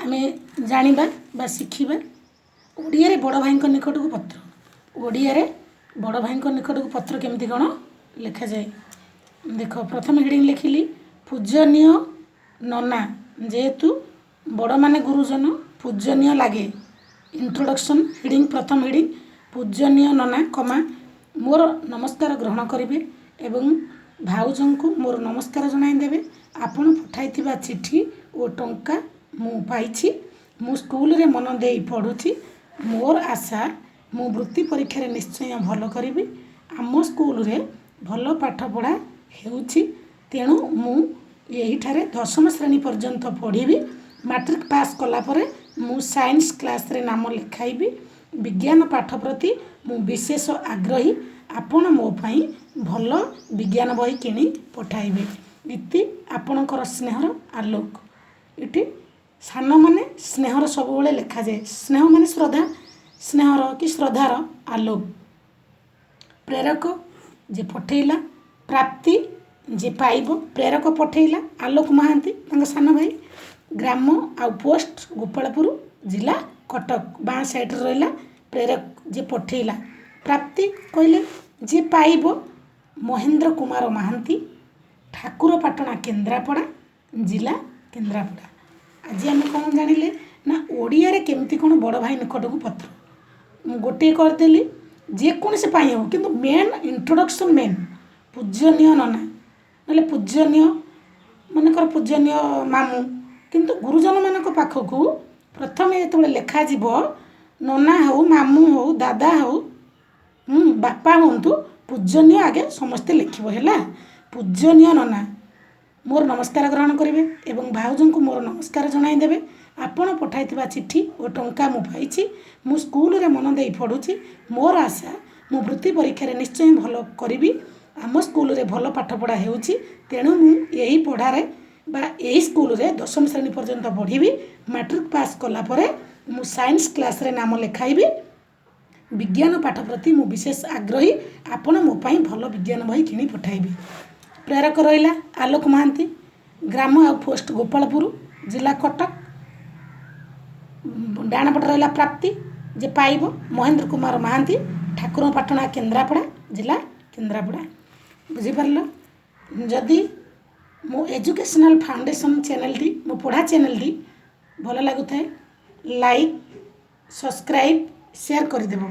ଆମେ ଜାଣିବା ବା ଶିଖିବା ଓଡ଼ିଆରେ ବଡ଼ ଭାଇଙ୍କ ନିକଟକୁ ପତ୍ର। ଓଡ଼ିଆରେ ବଡ଼ ଭାଇଙ୍କ ନିକଟକୁ ପତ୍ର କେମିତି କ'ଣ ଲେଖାଯାଏ ଦେଖ। ପ୍ରଥମେ ହେଡ଼ିଂ ଲେଖିଲି ପୂଜନୀୟ ନନା। ଯେହେତୁ ବଡ଼ମାନେ ଗୁରୁଜନ, ପୂଜନୀୟ ଲାଗେ। ଇଣ୍ଟ୍ରୋଡକ୍ସନ୍ ହେଡ଼ିଂ, ପ୍ରଥମ ହେଡ଼ିଂ, ପୂଜନୀୟ ନନା କମା, ମୋର ନମସ୍କାର ଗ୍ରହଣ କରିବେ ଏବଂ ଭାଉଜଙ୍କୁ ମୋର ନମସ୍କାର ଜଣାଇ ଦେବେ। ଆପଣ ପଠାଇଥିବା ଚିଠି ଓ ଟଙ୍କା ମୁଁ ପାଇଛି। ମୁଁ ସ୍କୁଲରେ ମନ ଦେଇ ପଢ଼ୁଛି। ମୋର ଆଶା, ମୁଁ ବୃତ୍ତି ପରୀକ୍ଷାରେ ନିଶ୍ଚୟ ଭଲ କରିବି। ଆମ ସ୍କୁଲରେ ଭଲ ପାଠପଢ଼ା ହେଉଛି, ତେଣୁ ମୁଁ ଏହିଠାରେ 10ମ ଶ୍ରେଣୀ ପର୍ଯ୍ୟନ୍ତ ପଢ଼ିବି। ମାଟ୍ରିକ ପାସ୍ କଲା ପରେ ମୁଁ ସାଇନ୍ସ କ୍ଲାସ୍ରେ ନାମ ଲେଖାଇବି। ବିଜ୍ଞାନ ପାଠ ପ୍ରତି ମୁଁ ବିଶେଷ ଆଗ୍ରହୀ। ଆପଣ ମୋ ପାଇଁ ଭଲ ବିଜ୍ଞାନ ବହି କିଣି ପଠାଇବେ। ଇତି, ଆପଣଙ୍କର ସ୍ନେହର ଆଲୋକ। ଏଠି ସାନମାନେ ସ୍ନେହର ସବୁବେଳେ ଲେଖାଯାଏ। ସ୍ନେହ ମାନେ ଶ୍ରଦ୍ଧା, ସ୍ନେହର କି ଶ୍ରଦ୍ଧାର ଆଲୋକ। ପ୍ରେରକ ଯେ ପଠେଇଲା, ପ୍ରାପ୍ତି ଯେ ପାଇବ। ପ୍ରେରକ ପଠେଇଲା ଆଲୋକ ମହାନ୍ତି, ତାଙ୍କ ସାନ ଭାଇ। ଗ୍ରାମ ଆଉ ପୋଷ୍ଟ ଗୋପାଳପୁର, ଜିଲ୍ଲା କଟକ। ବାଁ ସାଇଡ଼୍ରେ ରହିଲା ପ୍ରେରକ ଯିଏ ପଠେଇଲା। ପ୍ରାପ୍ତି କହିଲେ ଯିଏ ପାଇବ, ମହେନ୍ଦ୍ର କୁମାର ମହାନ୍ତି, ଠାକୁରପାଟଣା, କେନ୍ଦ୍ରାପଡ଼ା, ଜିଲ୍ଲା କେନ୍ଦ୍ରାପଡ଼ା। ଆଜି ଆମେ କ'ଣ ଜାଣିଲେ ନା ଓଡ଼ିଆରେ କେମିତି କ'ଣ ବଡ଼ ଭାଇ ନିକଟକୁ ପତ୍ର। ମୁଁ ଗୋଟିଏ କରିଦେଲି, ଯେକୌଣସି ପାଇଁ ହେଉ, କିନ୍ତୁ ମେନ୍ ଇଣ୍ଟ୍ରୋଡକ୍ସନ୍ ମେନ୍। ପୂଜନୀୟ ନନା ନହେଲେ ପୂଜନୀୟ, ମନେକର ପୂଜନୀୟ ମାମୁଁ। କିନ୍ତୁ ଗୁରୁଜନମାନଙ୍କ ପାଖକୁ ପ୍ରଥମେ ଯେତେବେଳେ ଲେଖାଯିବ, ନନା ହେଉ, ମାମୁଁ ହେଉ, ଦାଦା ହେଉ, ବାପା ହୁଅନ୍ତୁ, ପୂଜନୀୟ ଆଗେ ସମସ୍ତେ ଲେଖିବ। ହେଲା, ପୂଜନୀୟ ନନା, ମୋର ନମସ୍କାର ଗ୍ରହଣ କରିବେ ଏବଂ ଭାଉଜଙ୍କୁ ମୋର ନମସ୍କାର ଜଣାଇ ଦେବେ। ଆପଣ ପଠାଇଥିବା ଚିଠି ଓ ଟଙ୍କା ମୁଁ ପାଇଛି। ମୁଁ ସ୍କୁଲରେ ମନ ଦେଇ ପଢ଼ୁଛି। ମୋର ଆଶା, ମୁଁ ବୃତ୍ତି ପରୀକ୍ଷାରେ ନିଶ୍ଚୟ ଭଲ କରିବି। ଆମ ସ୍କୁଲରେ ଭଲ ପାଠପଢ଼ା ହେଉଛି, ତେଣୁ ମୁଁ ଏହି ପଢ଼ାରେ ବା ଏହି ସ୍କୁଲରେ 10ମ ଶ୍ରେଣୀ ପର୍ଯ୍ୟନ୍ତ ପଢ଼ିବି। ମାଟ୍ରିକ ପାସ୍ କଲା ପରେ ମୁଁ ସାଇନ୍ସ କ୍ଲାସ୍ରେ ନାମ ଲେଖାଇବି। ବିଜ୍ଞାନ ପାଠ ପ୍ରତି ମୁଁ ବିଶେଷ ଆଗ୍ରହୀ। ଆପଣ ମୋ ପାଇଁ ଭଲ ବିଜ୍ଞାନ ବହି କିଣି ପଠାଇବେ। ପ୍ରେରକ ରହିଲା ଆଲୋକ ମହାନ୍ତି, ଗ୍ରାମ ଆଉ ପୋଷ୍ଟ ଗୋପାଳପୁର, ଜିଲ୍ଲା କଟକ। ଡାହାଣ ପଟେ ରହିଲା ପ୍ରାପ୍ତି ଯେ ପାଇବ, ମହେନ୍ଦ୍ର କୁମାର ମହାନ୍ତି, ଠାକୁରପାଟଣା, କେନ୍ଦ୍ରାପଡ଼ା, ଜିଲ୍ଲା କେନ୍ଦ୍ରାପଡ଼ା। ବୁଝିପାରିଲ? ଯଦି ମୋ ଏଜୁକେସନାଲ୍ ଫାଉଣ୍ଡେସନ୍ ଚ୍ୟାନେଲ୍ଟି, ମୋ ପଢ଼ା ଚ୍ୟାନେଲ୍ଟି ଭଲ ଲାଗୁଥାଏ, ଲାଇକ୍, ସବସ୍କ୍ରାଇବ୍, ସେୟାର କରିଦେବ।